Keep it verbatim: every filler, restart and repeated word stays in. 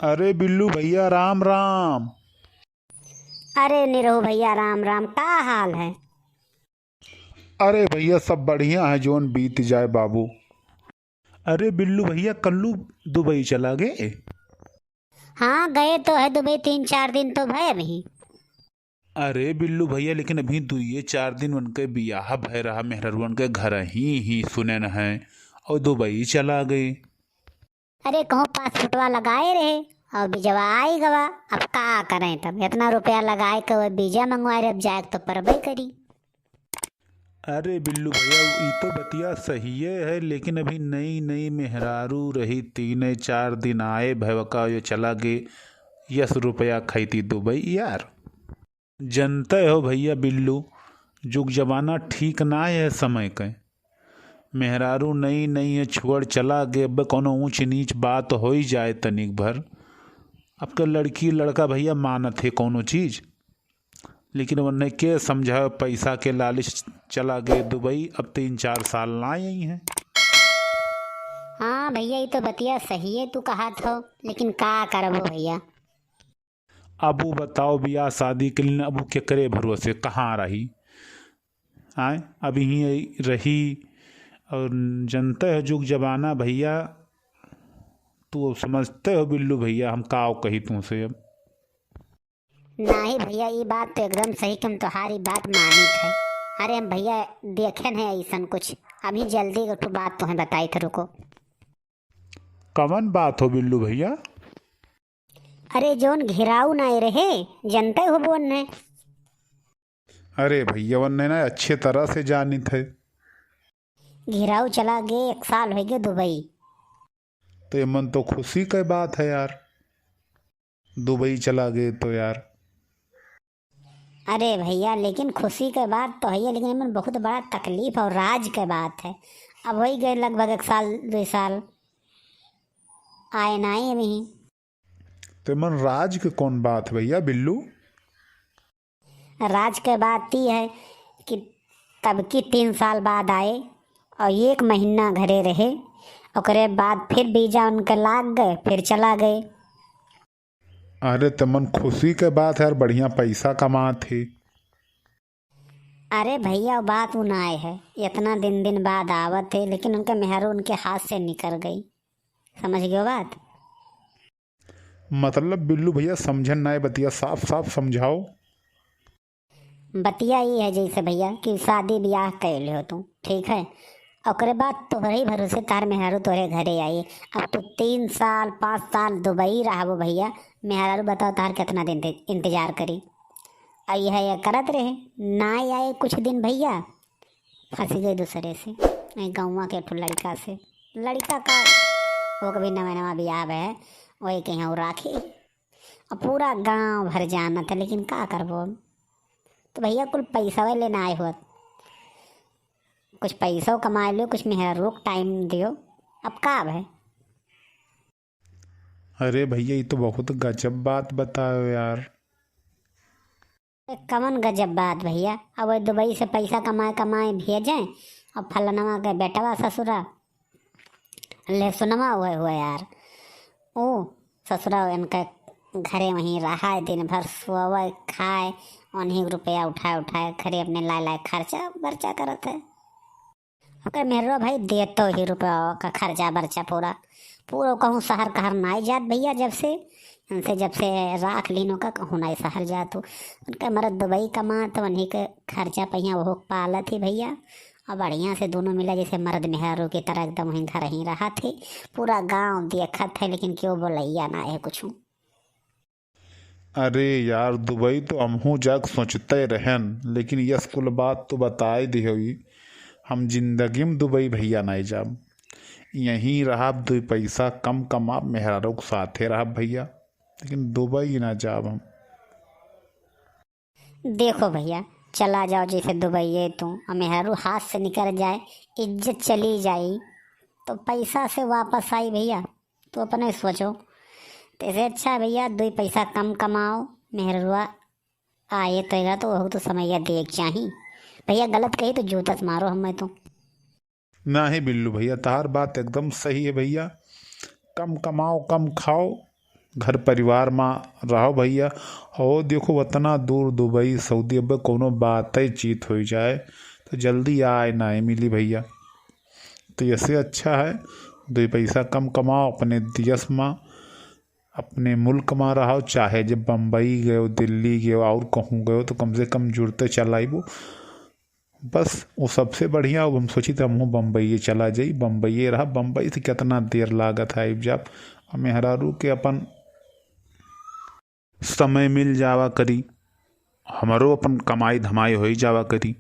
अरे बिल्लू भइया, राम राम। अरे निरहू भइया, राम राम, का हाल है? अरे भइया, सब बढ़िया है, जौन बीत जाए बाबू। अरे बिल्लू भइया, कल्लू दुबई चला गए? हाँ, गए तो है दुबई, तीन चार दिन तो भए अभी। अरे बिल्लू भइया, लेकिन अभी दुइये चार दिन उनके बियाह भय रहा, मेहररुअन के घर ही, ही सुने न है, और दुबई चला गए। अरे कहूँ पासपोर्टवा लगाए रहे और बीजवा आई गवा, अब का करें, तब इतना रुपया लगाए के वो बीजा मंगवाए रहे, अब जाए के तो परबे करी। अरे बिल्लू भइया, ई तो बतिया सहिए है, लेकिन अभी नई नई मेहरारू रही, तीने चार दिन आए भयवका, यो चला गए, यस रुपया खैती दुबई यार। जनते हो भइया बिल्लू, जुग जमाना ठीक ना है समय के। मेहरारू नई नई है, छोड़ चला गए, अब कौनो ऊंच नीच बात होई जाए तनिक भर, अब के लड़की लड़का भइया मानत है कौनो चीज, लेकिन उन्हें के समझावे, पैसा के लालच चला गए दुबई, अब तीन चार साल ना आई हैं। हाँ भइया, ई तो बतिया सही है तू कहत हो, लेकिन का करबो भइया। अब उ बताओ, बियाह शादी के लिए अब उ केकरे भरोसे कहाँ रही? आए, अब यहीं रही। और जनते हो जुग जमाना भइया, तू अब समझते हो बिल्लू भइया, हम काव कही तुमसे अब। नाही भइया, ई बात तो एकदम सही कि हम तोहारी बात मानित है। अरे हम भइया देखेन है ऐसन कुछ, अभी जल्दी एक ठो बात तुम्हें बताई थे, रुको। कवन बात हो बिल्लू भइया? अरे जौन घेराऊ नाय रहे, जनते हो बोन है। अरे भइया, वन्ने ना अच्छे तरह से जानित है। घेराऊ चला गए, एक साल हो गए दुबई। तो एमन तो खुशी के बात है यार, दुबई चला गए तो यार। अरे भइया, लेकिन खुशी के बात तो है, लेकिन एमन बहुत बड़ा तकलीफ और राज के बात है। अब हो गए लगभग एक साल, दो साल आए नाई अभी। तो एमन राज के कौन बात है भइया बिल्लू? राज के बात ई है कि तब की तीन साल बाद आए और एक महीना घरे रहे, ओकरे बाद फिर वीजा उनके लाग गए, फिर चला गए। अरे तमन खुशी के बात है यार, बढ़िया पैसा कमात है। अरे भइया, वो बात उ नाय है, इतना दिन दिन बाद आवत है, लेकिन उनके मेहरू उनके हाथ से निकर गई। समझ गयो बात? मतलब बिल्लू भइया समझन नाय बतिया, साफ साफ समझाओ। बतिया ई है जैसे भइया कि शादी ब्याह कैले हो तू, ठीक है, ओकरे बाद तोहरे ही भरोसे तार मेहरू तोहरे घरे आई। अब तू तीन साल पाँच साल दुबई रहबो भइया, मेहरू बताओ तार कितना दिन ते इंतजार करी। आ यह ये करत रहे, ना आए कुछ दिन भइया, फंस गए दूसरे से। ए गौवा के एक ठो लड़का से, लड़का का वो कभी नवा नवा ब्याह है, वही कहीं और राखी। अब पूरा गांव भर जानत है, लेकिन का करबो अब? तो भइया कुल पैसा वाले ना आए होत, कुछ पैसो कमाए लियो, कुछ मेहरारू के टाइम दियो, अब का अब है? अरे भइया, ई तो बहुत गजब बात बतायो यार। ए, कवन गजब बात भइया? अब वो दुबई से पैसा कमाए कमाए भेजें और फलनवा के बेटवा ससुरा, ले सुनवा हुए हुए यार, ओ ससुरा इनके घरे वहीं रहा है, दिन भर सोवे खाए, उन्हीं के रुपया उठाए उठाए घरे अपने लाए लाए खर्चा बर्चा करत है। ओकर मेहरवा भाई देतो ही रुपया का खर्चा बर्चा पूरा, पूरा कहूँ शहर कहर नाई जात भइया जब से, इनसे जब से राख लीन ओका कहूँ नाई शहर जात हो। उनका मरद दुबई कमात, उन्हीं के खर्चा पहिया ओहो पालत ही भइया। और बढ़िया से दोनों मिला जैसे मरद मेहरारू की तरह एकदम वहीं घर ही रहत ही। पूरा गाँव देखत है लेकिन केहू बोलैया ना है कुछ। अरे यार, दुबई तो हमहू जाक सोचते रहन, लेकिन यस कुल बात तो बताए दिहोई। हम जिंदगी में दुबई भइया नाई जाब। यहीं रहब, दुई पैसा कम कमाब, मेहरारू के साथे रहब भइया, लेकिन दुबई ना जाब हम। देखो भइया, चला जाओ जैसे दुबई है तू, और मेहरारू हाथ से निकल जाए, इज्जत चली जाई, तो पैसा से वापस आई भइया? तू अपने सोचो। तो इससे अच्छा है भइया, दुई पैसा कम कमाओ, मेहररुआ आए तो एगा तो वहू तो समैया देख चाही। भइया गलत कही तो जूता से मारो हमें तो। नाही बिल्लू भइया, तहार बात एकदम सही है भइया। कम कमाओ, कम खाओ, घर परिवार मा रहो भइया। और देखो, उतना दूर दुबई, सऊदी, अब कौनो बातै चीत होइ जाए तो जल्दी आए नाहीं मिली भइया। तो ऐसे अच्छा है, दुई पैसा कम कमाओ अपने देश मा, अपने मुल्क मा रहो, चाहे जब बम्बई गयो, दिल्ली गयो और कहूँ गयो तो कम से कम जुड़ते चल आइबो। बस वो सबसे बढ़िया। अब हम सोची तो हमहूँ बम्बई चला जाई, बम्बई रहा, बम्बई से कितना देर लागत है आइब जाब। अब मेहरारू के अपन समय मिल जावा करी, हमरो अपन कमाई धमाई होई जावा करी।